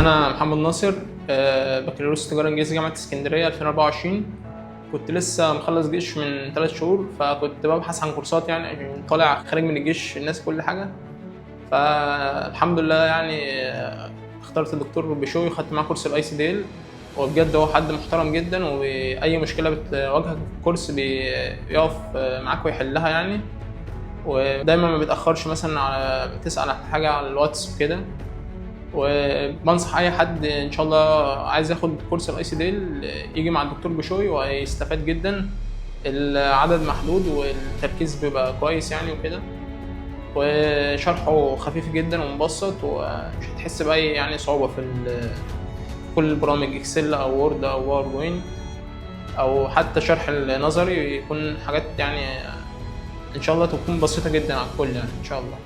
انا محمد ناصر، بكالوريوس تجارة انجليزي جامعه اسكندرية 2024. كنت لسه مخلص جيش من 3 شهور، فكنت ببحث عن كورسات، يعني طالع خارج من الجيش الناس كل حاجه. فالحمد لله يعني اخترت الدكتور بشوي وخدت معاه كورس ال ICDL، وبجد هو حد محترم جدا، واي مشكلة بتواجهك في الكورس بيقف معاك ويحلها يعني. ودايما ما بيتاخرش، مثلا على تسال على حاجة على الواتس وكده. وبنصح اي حد ان شاء الله عايز ياخد كورس ال ICDL يجي مع الدكتور بشوي وهيستفاد جدا. العدد محدود والتركيز بيبقى كويس يعني وكده، وشرحه خفيف جدا ومبسط، ومش هتحس باي يعني صعوبة في كل البرامج، Excel او Word او PowerPoint، او حتى شرح النظري يكون حاجات يعني ان شاء الله تكون بسيطة جدا على الكل يعني ان شاء الله.